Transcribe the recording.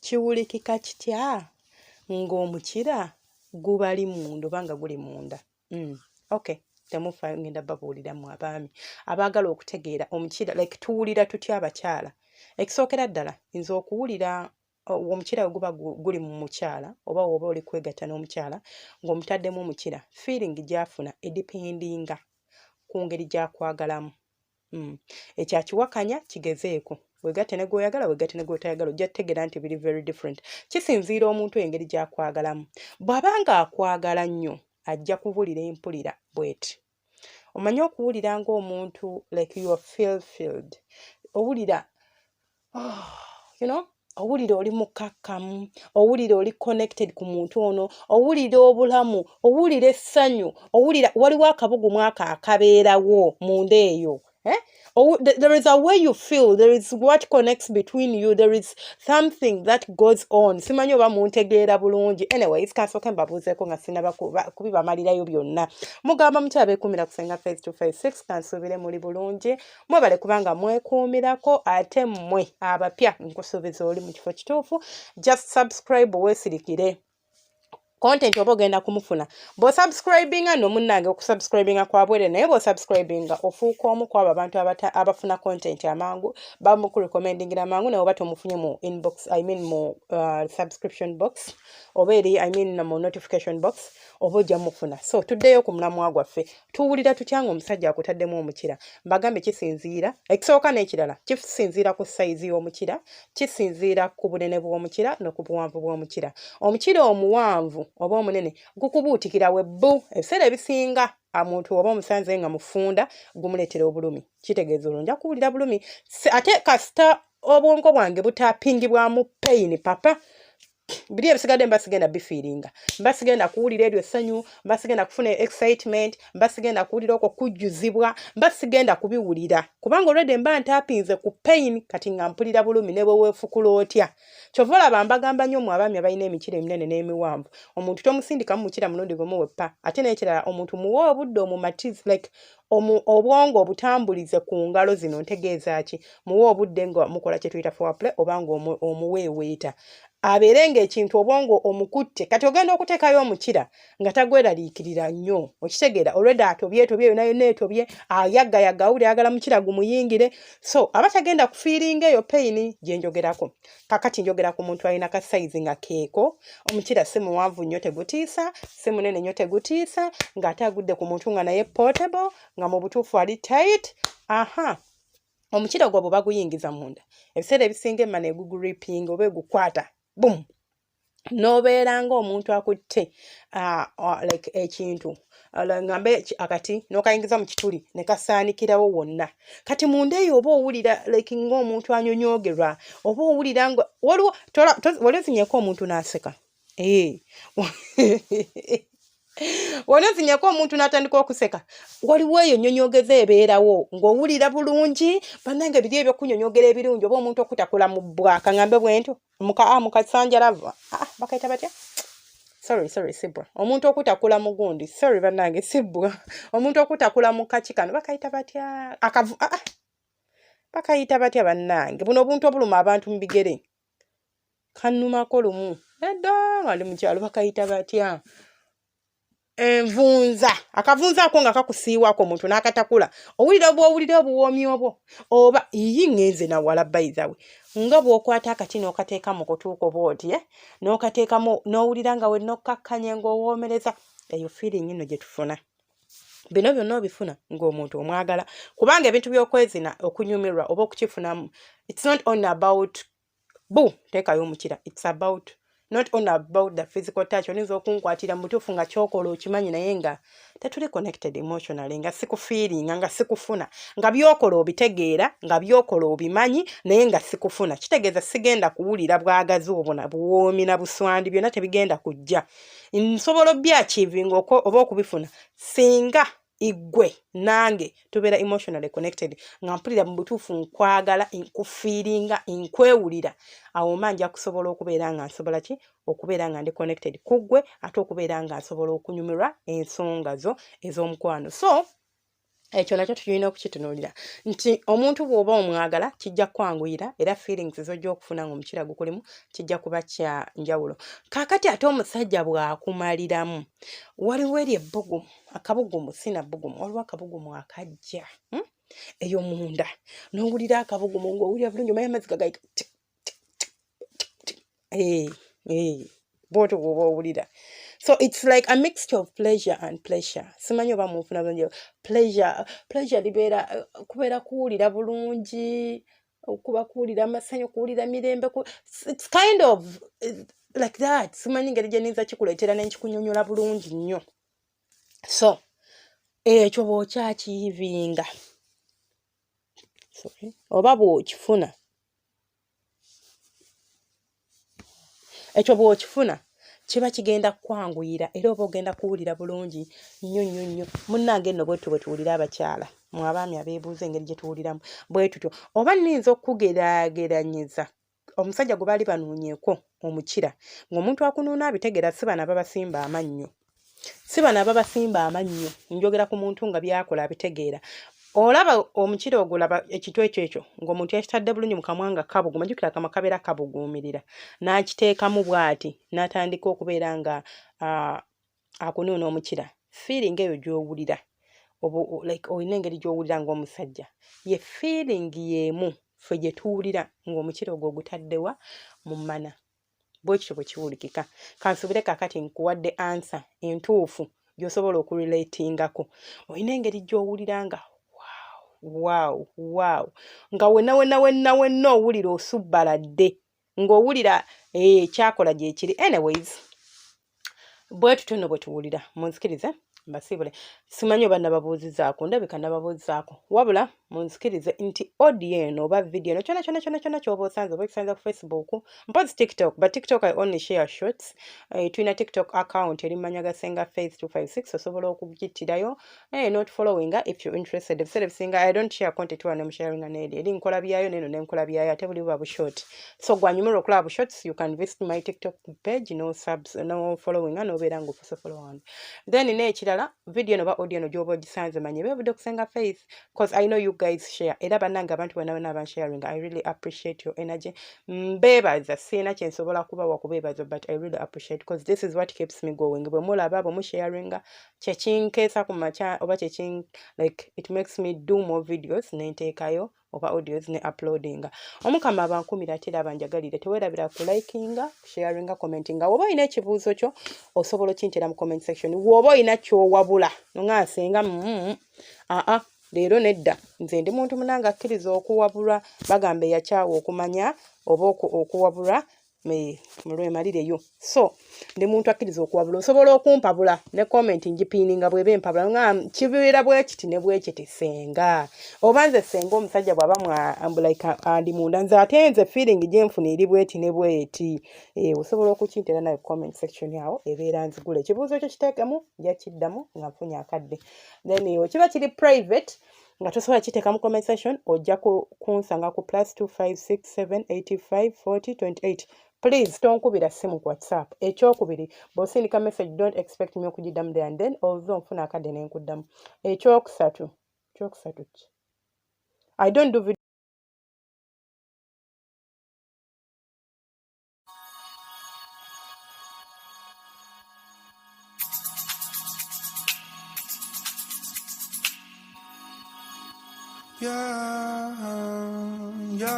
Kiwulikika kitya ng'omukira gubali munda oba nga guli munda? Okay, temufaayo, ngenda babuulira mmwe abaami abaagala okutegeera omukira, like tuwulira tutya abakyala. Ekisookera ddala, nze okuwulira omukira bwe guba guli mu mukyala, oba woba oli kwegatta n'omukyala ng'omutaddemu omukira, feeling gy'afuna edependinga ku ngeri gy'akwagalamu. Ekyo akiwakanya kigezeeko, wegatte ne gw'oyagala, wegatte ne gw'otayagala, ojja kutegeera nti biri very different. Kisinziira omuntu engeri gy'akwagalamu. Bw'aba nga akwagala nnyo, ajja kuwulira empulira bw'eti. Omanyi okuwulira ng'omuntu, like you are feel filled, owulira, oh, owulira oli mukkakkamu, owulira oli connected ku muntu ono, owulira obulamu, owulira essanyu, owulira waliwo akabugumu ako akabeerawo munda eyo, eh? Oh, there is a way you feel, there is what connects between you, there is something that goes on. Simanyi oba muntegeera bulungi. Anyways, kansooke mbabuuzeeko nga sinaba kubibamalirayo byonna. Mugamba mutya abeekuumira kusenga Face 256? Kansuubire muli bulungi, mwebale kubanga mwekuumirako. Ate mmwe abapya, nkusuubiza oli mu kifo kituufu. Just subscribe, weesirikire, content oba ogenda kumufuna bw'osubscribinga. Nno munnange, okusubscribinga kwa bwereere, naye bw'osubscribinga ofuuka omu ku abo abantu abafuna content amangu, bamukurecommendingira amangu. Naye oba tomufunye mu inbox, I mean mu subscription box oba eri, I mean mu notification box, oba ojja mufuna. So tuddeyo ku mulamwa gwaffe: tuwulira tutya nga omusajja akutaddemu omukira? Mbagambe, kisinziira, ekisooka n'ekirala, kisinziira ku sayizi y'omukira, kisinziira ku bunene bw'omukira n'oku buwanvu bw'omukira. Omukira omuwanvu oba omunene gukubuutikira webbu. Ebiseera ebisinga omuntu oba omusanze nga mufunda, gumuleetera obulumi. Kitegeeza olwo nja kuwulira bulumi. Ate kasita obwongo bwange butapingibwamu pain, papa, biri ebisigadde mba sigenda bifeelinga, mba sigenda kuwulira eryo essanyu, mba sigenda kufuna excitement, mba sigenda kuwulira okwo kujjuzibwa, mba sigenda kubiwulira, kubanga olwedde mba ntapinze ku pain. Kati nga mpulira bulumi ne bwe weefukula otya. Kyova olaba mbagamba nnyo mu abaami abalina emikira eminene n'emiwanvu, omuntu tomusindikamu mukira mulundi gumu weppa. Ate n'ekirala, omuntu muwe obudde, omumatize, like obwongo obutambulize ku ngalo zino. Ntegeeza ki? Muwe obudde nga mukola kye tuyita foreplay, oba nga omuweeweeta, abeere ng'ekintu obwongo omukutte. Kati ogenda okuteekayo omukira nga tagweraliikirira nnyo. Okitegeera? Olwedde atobye etobye yonna yonna etobye, ayaggayagga, awulira ayagala mukira gumuyingire, so aba tagenda kufeelinga eyo pain gye njogerako. Kakati njogera ku muntu alina ka sayizi nga keeko, omukira si muwanvu nnyo tegutiisa, si munene nnyo tegutiisa, ng'ate agudde ku muntu nga naye portable, nga mu butuufu ali tight. Aha, omukira gwo bwe baguyingiza munda, ebiseera ebisinga emmana egugrippinga oba egukwata bum, n'obeera ng'omuntu akutte like ekintu, ngambe akati, n'okayingiza mu kituli ne kasaanikirawo wonna. Kati munda eyo oba owulira like ng'omuntu anyonyoogerwa, oba owulira nga waliwo wali ozinyeko omuntu n'aseka. Ee, wali ozinyeko omuntu n'atandika okuseka. Waliwo eyo nnyonyoogeza ebeerawo ng'owulira bulungi. Bannange, biri ebyokunyonyogera ebirungi, oba omuntu okutakula mu bbwa, kaŋŋambe bwentyo, mukasanjalavu, bakayita batya? Sorry, sorry, sibbwa. Omuntu okutakula mu gundi, sorry bannange, sibbwa. Omuntu okutakula mu kaki kano, bakayita batya? Akavu, bakayita batya bannange? Buno obuntu obuluma abantu mu bigere, kannumako lumu edda nga ndi mukyalo. Bakayita batya? Envunza. Akavunza ako nga kakusiiwako, omuntu n'akatakula, owulira bw'owulira obuwoomi obwo. Oba iyi ŋŋenze nawala, by the way, nga bw'okwata akati n'okateeka mu kutuuko bw'oti, eh? N'okateekamu n'owulira nga wenna okkakkanye ng'owoomereza. Eyo feeling nno gye tufuna. Bino byonna obifuna ng'omuntu omwagala, kubanga ebintu by'okwezina, okunyumirwa oba okukifunamu, it's not only about bu teekayo omukira, it's about not only about the physical touch. Oyinza okunkwatira mu butuufu nga kyokola okimanyi, naye nga tetuli connected emotionally, nga sikufeelinga, nga sikufuna, nga byokola obitegeera, nga byokola obimanyi, naye nga sikufuna. Kitegeeza sigenda kuwulira bwagazi obwo na buwoomi na buswandi, byonna tebigenda kujja. Nsobola obyachievinga oba okubifuna singa igwe nange tubeera emotionally connected, nga mpulira mu butuufu nkwagala, nkufeelinga, nkwewulira. Awo mba nja kusobola okubeera nga nsobola ki? Okubeera nga ndi connected ku ggwe, ate okubeera nga nsobola okunyumirwa ensonga zo ez'omukwano. So Ekyo nakyo tulina okukitunuulira nti omuntu bw'oba omwagala kijja kukwanguyira, era feelings z'ojja okufuna ng'omukira gukulimu kijja kuba kya njawulo. Kaakati ate omusajja bw'akumaliramu, waliwo eri ebbugumu, akabugumu, si na bbugumu, waliwo akabugumu akajja, Eyo munda n'owulira akabugumu ng'owulira bulungi, omanyi amazzi gagayika bwotyo bwoba owulira. So it's like a mixture of pleasure and pleasure. Simanyi oba munfuna bulungi. Pleasure libeera kubeera kuwulira bulungi, kuba kuwulira amasanyu, kuwulira mirembe. It's kind of like that. Simanyi ngeri gye niyinza kikuleetera nenkikunyonyola bulungi nnyo. So ekyo bw'okyakiivinga oba bw'okifuna, ekyo bw'okifuna kiba kigenda kukwanguyira, era oba ogenda kuwulira bulungi nnyo nnyo nnyo. Munnange nno bwetutyo bwe tuwulira abakyala, mu abaami abeebuuza engeri gye tuwuliramu bwe tutyo. Oba nninza okukugeraageranyiza omusajja gwe baali banuunyeeko omukira, ng'omuntu akunuuna abitegeera, si bano ababasimba amannyo, si bano ababasimba amannyo. Njogera ku muntu nga by'akola abitegeera. Olaba omukira ogwo, olaba ekitu ekyo ekyo ng'omuntu yakitadde bulungi mu kamwa nga kabuguma, jjukira akamwa kabeera kabuguumirira, n'akiteekamu bw'ati n'atandika okubeera nga akunuuna omukira. Feeling eyo gy'owulira, like olina engeri gy'owulira ng'omusajja, ye feeling y'emu ffe gye tuwulira ng'omukira ogwo ogutaddewa mu mmana. Bwe kityo bwe kiwulikika. Kansuubire kaakati nkuwadde ansa entuufu gy'osobola okurelatingako. Olina engeri gy'owulira nga wow, wow, nga wenna wenna wenna wenna owulira osubbaladde, ng'owulira ekyakola gyekiri. Anyways, bwe tutyo nno bwe tuwulira. Munzikirize mbasiibule. Simanyi oba nababuuzizaako, ndabika nababuuzizaako, wabula munzikirize nti audio eno oba video eno, kyona kyona kyona kyona ky'oba osanze, oba okisanze ku Facebook, mpozi TikTok, but TikTok I only share shorts. Tulina TikTok account eri mumanya ga Ssenga Faith 256, osobola okugittirayo not following if you're interested. Ebiseera ebisinga I don't share content wano, musharinga n'eri eri nkola byayo neno nenkola byayo, ate buli buba bushort. So gwanyumirwa okulaba bushorts, you can visit my TikTok page, no subs, no following, nobeera ng'ofuuse follower wange. Then n'ekirala, video eno oba audio eno gy'oba ogisanze, manye beevudde ku Ssenga Faith, cause I know you guys share. Era bannange abantu bonna bonna abansharinga, I really appreciate your energy. Mbeebaza, sirina kye nsobola kubawa kubeebaza, but I really appreciate, cause this is what keeps me going. Bwe mulaba, bwe musharinga, kyekinkeesa ku makya oba kyekin like it makes me do more videos nenteekayo oba audios ne uploadinga. Omukama abankumira ate era abanjagalire. Teweerabira ku likinga, sharinga, commentinga. Woba olina ekibuuzo kyo osobola okintera mu comment section. Woba olina ky'owabula nga nsenga aa leero nedda, nze ndi muntu munange akkiriza okuwabulwa. Bagamba eyakyawa okumanya oba okuwabulwa mulwemalireyo. So ndi muntu akkiriza okuwabula, osobola okumpabula ne comment ngipiininga bw'eba empabula nga kibeera bwe kiti ne bwe kiti. Senga, oba nze senga omusajja bw'aba like andi munda, nze ate nze feeling gye nfuna eri bweti ne bweti, osobola okukintera naye comment section awo ebeera nzigula. Ekibuuzo kyo kiteekemu, nja kiddamu nga nfunye akadde. Then kiba kiri private nga tosobola kiteeka mu comment section, ojja kunsanga ku +256 785 40 28. Please tonkubira simu ku WhatsApp. Ekyokubiri, bw'osindika message, don't expect me okugiddamu there and then, although nfuna akadde ne nkuddamu. Ekyokusatu, ekyokusatu ki, I don't do video. Yeah, yeah.